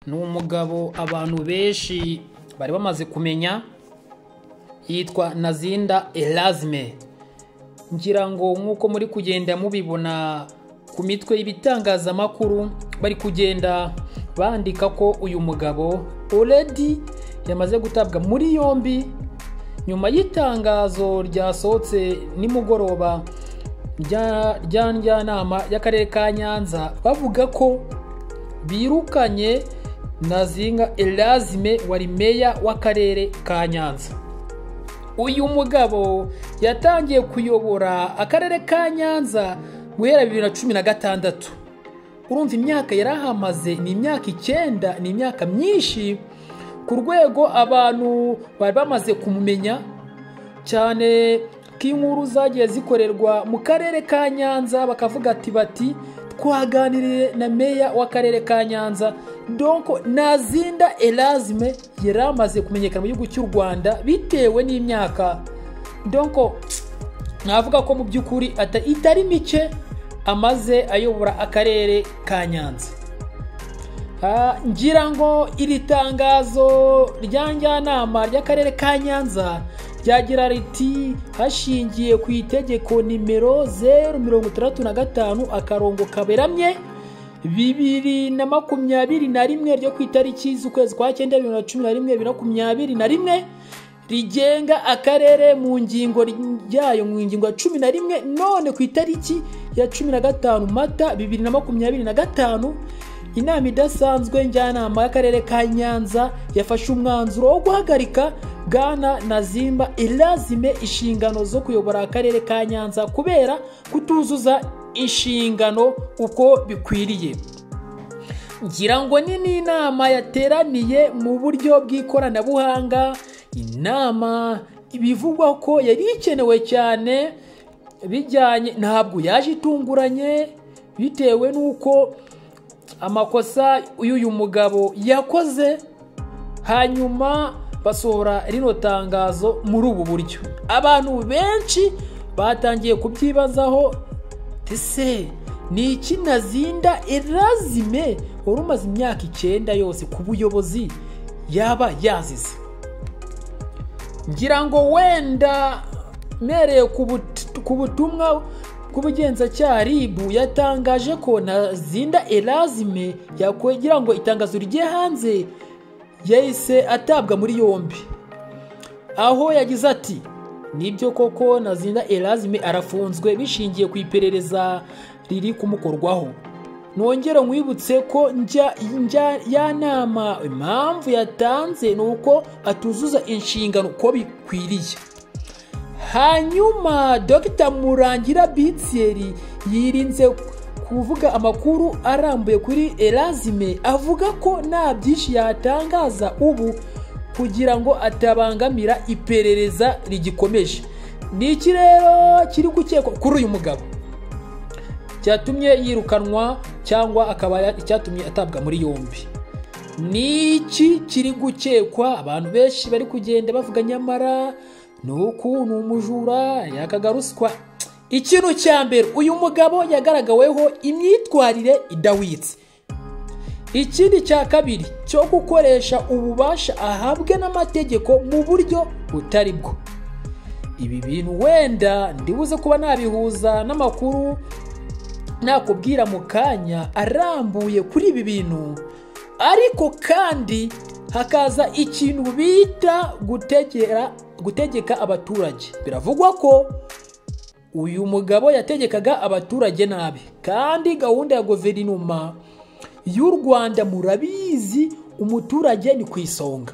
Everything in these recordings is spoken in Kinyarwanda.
Ni umugabo abantu benshi bari bamaze kumenya, yitwa Ntazinda Erasme. Ngira ngo nk'uko muri kugenda mubibona ku mitwe y'ibitangazamakuru, bari kugenda bandika ko uyu mugabo already yamaze gutabwa muri yombi nyuma y'itangazo ryasohotse nimugoroba rya njyanama y'akarere ka Nyanza, bavuga ko birukanye Ntazinda Erasme wari meya w'akarere ka Nyanza. Uyu mugabo yatangiye kuyobora akarere ka Nyanza guhera 2016. Urumva imyaka yarahamaze ni imyaka 9, ni imyaka myinshi ku rwego abantu bari bamaze kumumenya cyane, k'inkuru zagiye zikorerwa mu karere ka Nyanza bakavuga ati bati twaganiriye na meya w'akarere ka Nyanza. Donc Ntazinda Erasme yaramaze kumenyekana mu gihugu cy'u Rwanda bitewe n'imyaka. Donc navuga ko mu by'ukuri itari mike amaze ayobora akarere ka Nyanza. Ngira ngo iri tangazo rya njyanama ry'akarere ka Nyanza ryagira riti: hashingiye ku itegeko nimero 065 akarongo kaberamye 2021 ryo ku itariki z'ukwezi kwa 9 2011 2021 rigenga akarere mu ngingo yayo mu ngingo ya 11, none ku itariki ya 15 Mata 2025 inama idasanzwe njyanama y'akarere ka Nyanza yafashe umwanzuro wo guhagarika Bwana Ntazinda Erasme inshingano zo kuyobora akarere ka Nyanza kubera kutuzuza inshingano uko bikwiriye. Ngira ngo ni n'inama yateraniye mu buryo bw'ikoranabuhanga, inama bivugwa ko yari ikenewe cyane bijyanye, ntabwo yaje itunguranye bitewe n'uko amakosa y'uyu mugabo yakoze, hanyuma basohora rino tangazo muri ubu buryo. Abantu benshi batangiye kubyibazaho, ese ni iki Ntazinda Erasme wari umaze imyaka 9 yose ku buyobozi yaba yazize? Ngira ngo wenda mereye ku butumwa bw'ubugenzacyaha RIB yatangaje ko Ntazinda Erasme yakugira ngo itangazo rigiye hanze yahise atabwa muri yombi, aho yagize ati: nibyo koko Ntazinda Erasme arafunzwe bishingiye ku iperereza riri kumukorwaho. Nongera nkwibutse ko njya ya nama impamvu yatanze ni uko atuzuza inshingano uko bikwiriye. Hanyuma Dr Murangira Bitieri yirinze kuvuga amakuru arambuye kuri Erasme, avuga ko nta byinshi yatangaza ubu kugira ngo atabangamira iperereza rigikomeje. Ni iki rero kiri gukekwa kuri uyu mugabo cyatumye yirukanwa cyangwa akaba icyatumye atabwa muri yombi? Ni iki kiri gukekwa? Abantu benshi bari kugenda bavuga nyamara nuku ni umujura yakaga ruswa. Ikintu cya mbere, uyu mugabo yagaragaweho imyitwarire idahwitse. Ikindi cya kabiri cyo gukoresha ububasha ahabwe n'amategeko mu buryo butari bwo. Ibi bintu wenda ndibuze kuba nabihuza n'amakuru nakubwira mu kanya arambuye kuri ibi bintu, ariko kandi hakaza ikintu bita gutegeka abaturage. Biravugwa ko uyu mugabo yategekaga abaturage nabi, kandi gahunda ya guverinoma y'u Rwanda murabizi, umuturage ni ku isonga.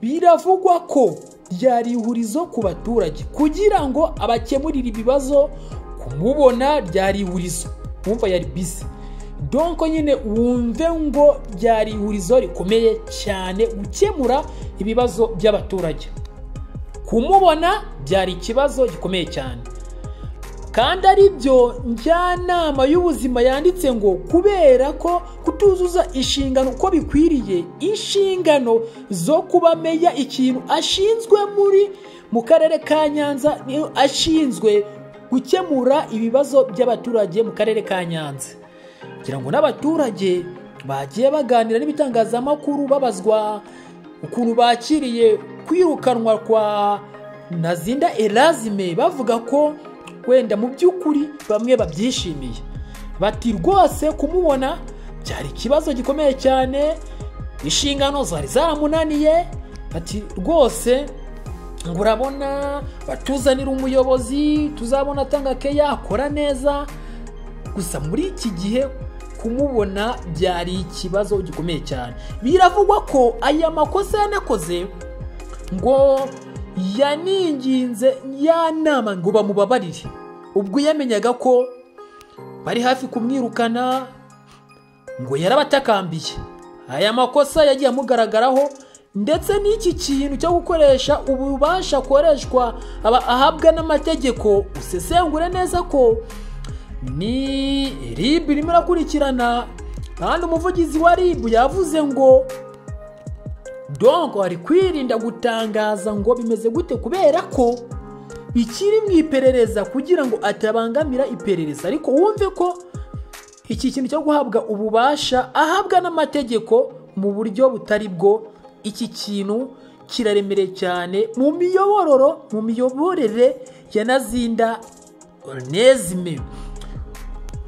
Biravugwa ko ryari ihurizo ku baturage kugira ngo abakemurire ibibazo, kumubona ryari ihurizo, wumva yari busy. Donc nyine wumve ngo ryari ihurizo rikomeye cyane gukemura ibibazo by'abaturage. Kumubona byari ikibazo gikomeye cyane. Kandi ari byo njyanama y'ubuzima yanditse ngo kubera ko kutuzuza inshingano uko bikwiriye, inshingano zo kuba meya ikintu ashinzwe muri mu karere ka Nyanza, ashinzwe gukemura ibibazo by'abaturage mu karere ka Nyanza. Kugira ngo n'abaturage bagiye baganira n'ibitangazamakuru babazwa ukuntu bakiriye kwirukanwa kwa Ntazinda Erasme, bavuga ko wenda mu by'ukuri bamwe babyishimiye, bati rwose kumubona byari ikibazo gikomeye cyane, inshingano zari zaramunaniye, ati rwose ngo urabona batuzanira umuyobozi tuzabona atanga keya akora neza, gusa muri iki gihe kumubona byari ikibazo gikomeye cyane. Biravugwa ko aya makosa yanakoze ngo yaninginze ya nama ngo bamubabarire ubwo yamenyaga ko bari hafi kumwirukana, ngo yarabatakambiye. Aya makosa yagiye amugaragaraho, ndetse n'iki kintu cyo gukoresha ububasha akoreshwa aba ahabwa n'amategeko. Usesengure neza ko ni RIB irimo irakurikirana, kandi umuvugizi wa RIB yavuze ngo donc ari kwirinda gutangaza ngo bimeze gute kubera ko bikiri mu iperereza kugira ngo atabangamira iperereza. Ariko wumve ko iki kintu cyo guhabwa ububasha ahabwa n'amategeko mu buryo butari bwo, iki kintu kiraremereye cyane mu miyobororo, mu miyoborere ya Ntazinda Onesme.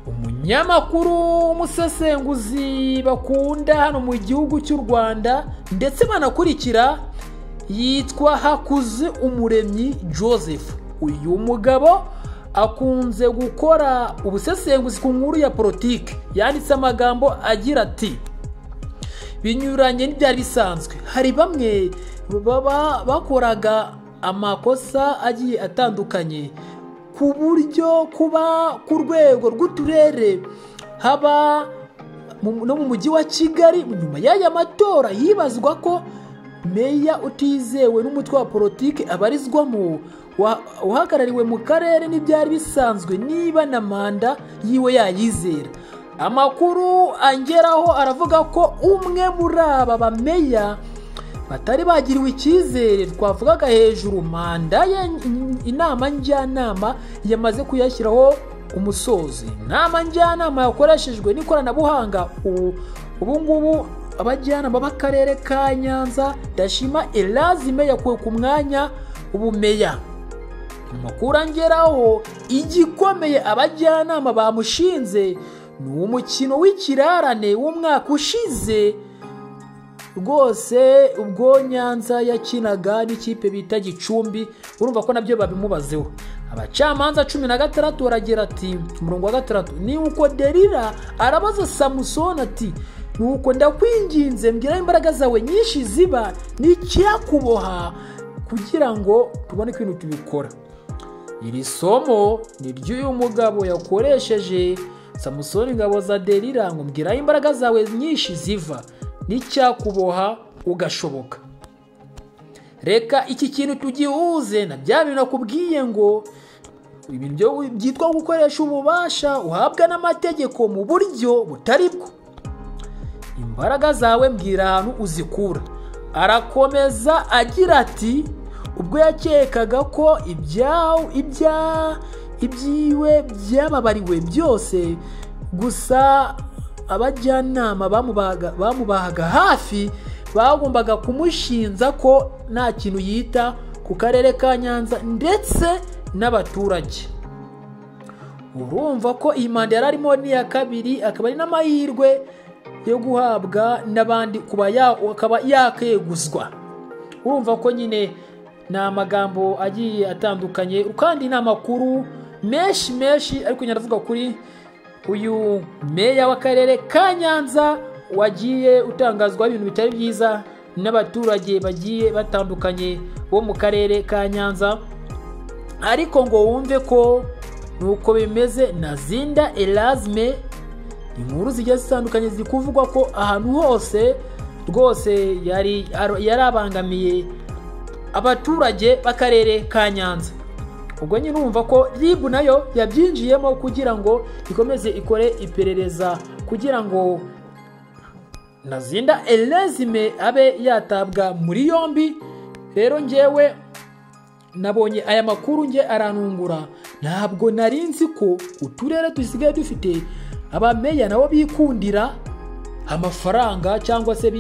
Umunyamakuru umusesenguzi bakunda hano mu gihugu cy'u Rwanda ndetse banakurikira yitwa Hakuzi Umuremyi Joseph. Uyu mugabo akunze gukora ubusesenguzi ku nkuru ya politiki. Yanditse amagambo agira ati: binyuranye n'ibyari bisanzwe, hari bamwe baba bakoraga amakosa agiye atandukanye ku buryo kuba ku rwego rw'uturere haba no mu mujyi wa Kigali nyuma y'aya matora hibazwa ko meya utizewe n'umutwe wa politiki abarizwamo uhagarariwe mu karere n'ibyari bisanzwe niba na manda yiwe yayizera. Amakuru angeraho aravuga ko umwe muri aba bameya batari bagiriwe icyizere twavugaga hejuru, manda ye inama njyanama yamaze kuyashyiraho umusozi. Inama njyanama yakoreshejwe n'ikoranabuhanga. Ubu ngubu abajyanama b'akarere ka Nyanza Ndashima Erasme yakuwe ku mwanya ubumeya. Amakuru angeraho igikomeye abajyanama bamushinze ni umukino w'ikirarane w'umwaka ushize rwose ubwo Nyanza yakinaga n'ikipe bita Gicumbi, urumva ko nabyo babimubazeho. Abacamanza 16 baragira ati, umurongo wa 6, ni uko Delila arabaza Samusoni ati: nuko ndakwinginze mbwira imbaraga zawe nyinshi ziba n'icyakuboha kugira ngo tubone ko ibintu tubikora. Iri somo ni ry'uyu mugabo yakoresheje Samusoni ingabo za Delila ngo mbwira imbaraga zawe nyinshi ziva n'icyakuboha ugashoboka. Reka iki kintu tugihuze na bya bintu nakubwiye ngo ibintu byitwa gukoresha ububasha uhabwa n'amategeko mu buryo butari bwo. Imbaraga zawe mbwira ahantu uzikura. Arakomeza agira ati ubwo yakekaga ko ibyiwe byababariwe byose, gusa abajyanama bamubahaga hafi bagombaga kumushinza ko nta kintu yita ku karere ka Nyanza ndetse n'abaturage. Urumva ko iyi manda yari arimo ni iya kabiri, akaba ari n'amahirwe yo guhabwa n'abandi kuba akaba yakeguzwa. Urumva ko nyine ni amagambo agiye atandukanye kandi ni amakuru menshi menshi, ariko nyaravuga kuri uyu meya w'akarere ka Nyanza wagiye utangazwa ibintu bitari byiza n'abaturage bagiye batandukanye bo mu karere ka Nyanza. Ariko ngo wumve ko nuko bimeze, Ntazinda Erasme inkuru zigiye zitandukanye zikuvugwa ko ahantu hose rwose yari yarabangamiye abaturage b'akarere ka Nyanza. Ubwo nyine urumva ko RIB nayo yabyinjiyemo kugira ngo ikomeze ikore iperereza kugira ngo Ntazinda Erasme abe yatabwa muri yombi. Rero njyewe nabonye aya makuru nge aranungura, ntabwo nari nzi ko uturere dusigaye dufite abameya nabo bikundira amafaranga cyangwa se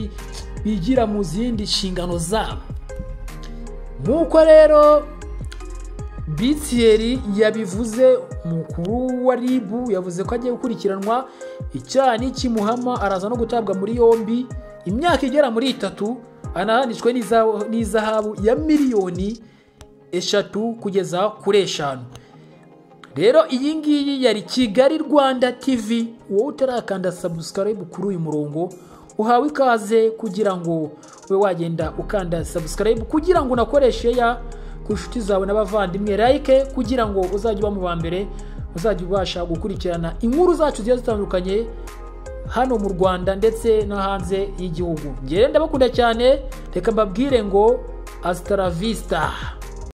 bigira mu zindi nshingano zabo. Nk'uko rero Bitiyeri yabivuze, umukuru wa RIB yavuze ko agiye gukurikiranwa icyaha n'ikimuhama, araza no gutabwa muri yombi imyaka igera muri 3, anahanishwe n'izahabu ya 3 miliyoni kugeza kuri 5. Rero iyi ngiyi yari Kigali Rwanda TV. Wowe utarakanda subscribe kuri uyu murongo, uhawe ikaze kugira ngo ube wagenda ukanda subscribe, kugira ngo unakoreshe ya ku nshuti zawe n'abavandimwe, like, kugira ngo uzajye uba mu ba mbere uzajya ubasha gukurikirana inkuru zacu zigiye zitandukanye hano mu Rwanda ndetse no hanze y'igihugu. Ngere ndabakunda cyane, reka mbabwire ngo hasta la vista.